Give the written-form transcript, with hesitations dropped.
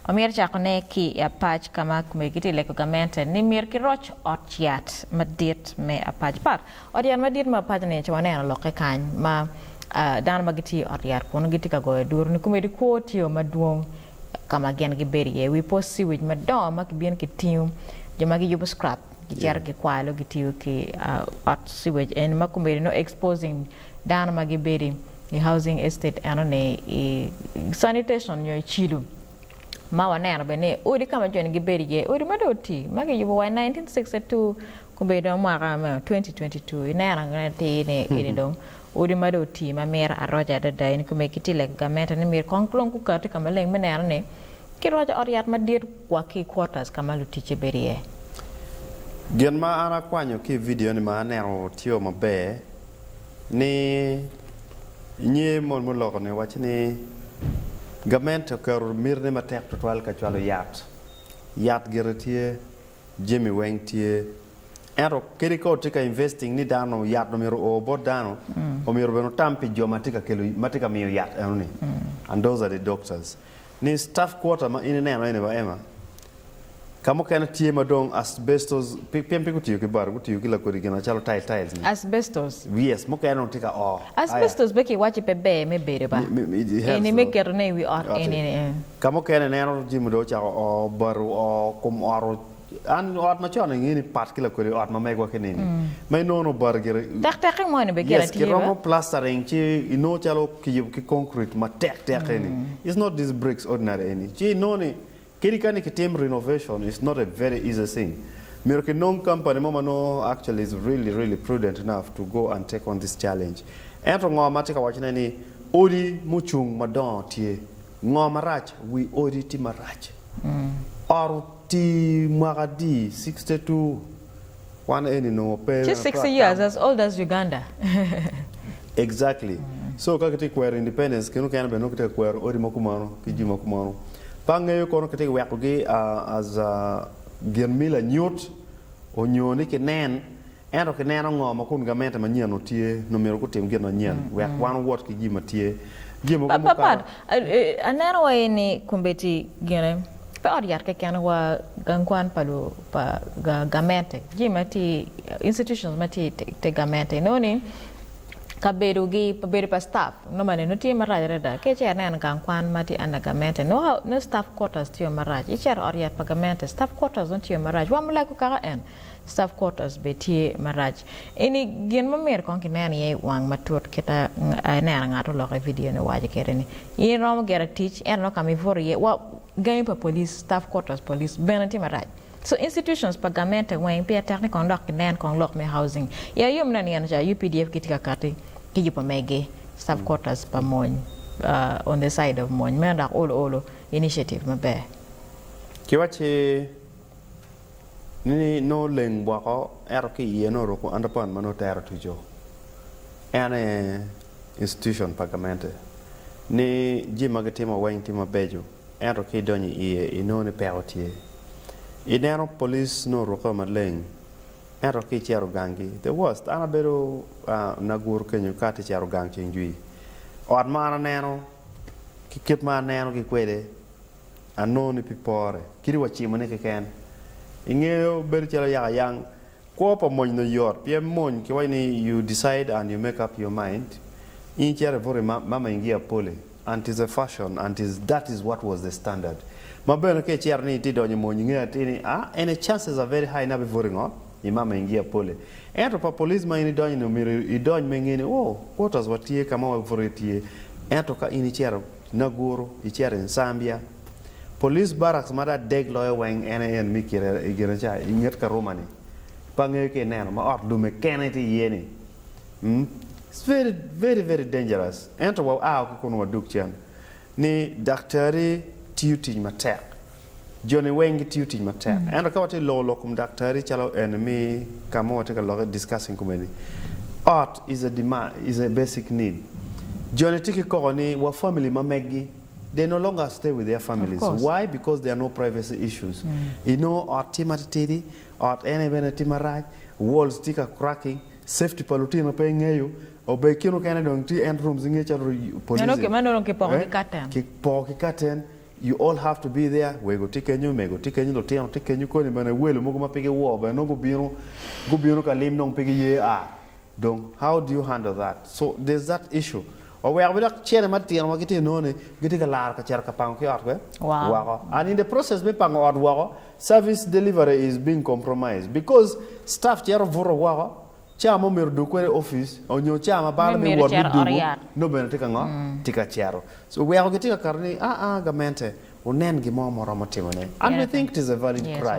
Wamito cakone ki i Apac ka ma komedi gitye i lego gamente ni myero kiroc ot yat madit me Apac Park. Ot yat madit me Apac ni ca waneno lokke kany ma dano ma gitye i ot yat kunu gitye ka goyo duru ni komedi kwo tye madwong ka ma gin gibedo iye. Wi post siwic madongo ma kibino kitingo jo ma giyubo scrap gicito gikwalo gitiyo ki ot siwic eni ma komedi nongo exposing dano ma gibedo i housing estate eno ni i sanitation nyo i cilo ma waneno bene ni odi ka ma joni gibedo iye odi ma dong oti ma kiyubo wa i 1962 kombeddi dong mwaka me 2022 ineno atir ni eni dong odi ma dong oti ma mito aroca adada eni kome gitye lego gamente ni myero kong dong gukati ka maleng me neno ni kiroco ot yat madit wa ki i quarters ka ma luticce bedo iye. Gin ma an akwanyo ki i vidio ni ma aneno tye maber ni nyer mon muloko ni owaco ni gamente oketo mitine matek tutwal ka cwalo yat, yat gire tye, jami weng tye ento kadi ka otye ka investing ni dano yat omyero oo bot dano omyero bene otam pi jo ma tye ka kelo ma tye ka miyo yat eno ni and those are the doctors ni staff quarter ma in ineno eni ba Emma Ka mukene tye ma dong asbestos, pien pe gutiyo ki bati, gutiyo ki lakodi gin macalo tile tiles ni. Asbestos. Yes, mukene dong tye ka o. Asbestos pe kiwaci pe ber me bedo ba. Eni me ketone i wi ot eni ni. Ka mukene ineno jami dong ocako o, bati oo, kom ot o, an ot macon inge ni pat ki lakodi ot ma megwa ki nini. Ma inongo ni bati gire. Tek tekki moni bene kite Yes, tye ba. kiromo plastering ci inongo calo kiyubo ki concrete matek tek eni. It's not these bricks ordinary eni. Ci inongo ni Kadi ka ni kitim renovation is not a very easy thing. Myero kinong company mo ma nongo actually is really really prudent enough to go and take on this challenge. Ento ngo ma atye ka wacone ni odi mucung madongo tye. Ngo marac? Wi odi tye marac. Ot oti mwaka adi? 62. Wan eni nongo pe Ci 60 years as old as Uganda. Exactly. So ka kitye ka kwero independence kine mukene bene nongo kitye ka kwero odi ma kumeno ki jami ma kumeno. Pe angeyo kono kitye ka wekogi as gin me lanyut onyo ni kinen ento kineno ngo ma kun gamente manyen onongo tye nongo myero gutim gin manyen wek wan owot ki jami ma tye. Jami mogo Papa mukato. Aneno wa ni kombeddi gine pe ot yat keken wa gang kwan pa lu pa gamente jami ma tye institutions ma tye i te gamente inongo ni kabedo gi kabedo pa staff normally nongo tye marac adada ka icito ineno gang kwan ma tye under gamente nongo staff quarters tye marac icito i ot yat pa gamente staff quarters nongo tye marac wa mulago kaka en staff quarters bene tye marac eni gin ma myero kong kinen iye wang matut kita ineno ngat oloko i video ni owaco kwede ni in iromo gire tic ento nongo ka ma ibuto iye wa gangi pa police staff quarters police bene tye marac. So institutions pa gamente weng pire tek ni kong dok kinen kong lok me housing. I ayom me nino ca UPDF gitye ka kati ki yubo megi staff quarters pa mony on the side of mony meno dok olo olo initiative maber. Kiwacci ni nongo leng woko ento ki iye nongo oruko underpant ma nongo tere otuco. En aye institution pa gamente ni jami ma gitimo weng tye mabeco. Ento ka idonyo i iye, inongo ni peko tye. Ineno police nongo orukke maleng, ento ka icito gangi, the worst. An abedo Naguru kenyo ka atye cito gang ceng jwi. Ot ma an aneno ki kit ma anenogi kwede, anongo ni pe pore. Kadi wa cimone keken. Ingeyo bedo calo yaka yang. Kwo pa mony nongo yot pien mony ki waco ni you decide and you make up your mind in icito ibuto i mama ingia pole and is a fashion and is that is what was the standard ma bene ka icito ni itye donyo i mony ingeyo atir ni ah ene chances are very high ni abibuto i ngo i mama ingia pole ento pa police ma in idonyo ni omyero idony ma inge ni oh quarters wa tye ka ma wabuto iye tye ento ka in icito Naguru icito i Nsambya Police barracks ma dong adek loyo weng en aye en me i gine ca i nget Karuma ni pe angeyo ka ineno ma ot lume kene tye iye ni it's very very very dangerous ento wa aa ki kunu wadug cen ni daktari tiyo tic matek joni weng gitiyo tic matek ento ka watye loko lok kom daktari calo eni me ka ma watye ka lokke discussing kome ni ot is a demand is a basic need joni tye ki koko ni wa family ma meggi They no longer stay with their families. Why? Because there are no privacy issues. Inongo ot tye matitidi, ot ene bene tye marac, walls tye ka cracking, safety pa lutino pe ingeyo, obed kine mukene dong tye en rooms inge calo police. Meno dong kipoko ki curtain. Kipoko ki curtain. You all have to be there, wego tye kenyo, mego tye kenyo, lutino tye kenyo, koni bene welo mogo ma pe giwor bene nongo gubino, gubino ka lim dong pe giye a. Dong how do you handle that? So there's that issue. Oweko bene dok cene ma tino ma gitye ka nongo ni gitye ka laro ka cito ka pango ki ot kwe Wow. woko. And in the process me pango ot woko, service delivery is being compromised because staff cito buto woko, Ca ma omyero odug kwede i opic onyo ca ma balo me myero wot me icito ot dugu yat. nongo bene tye ka ngo? Tye ka cito. So weko gitye ka kato ni aa gamente wunen gin mo ma wuromo timo ne. And we think it is a valid Yes. cry.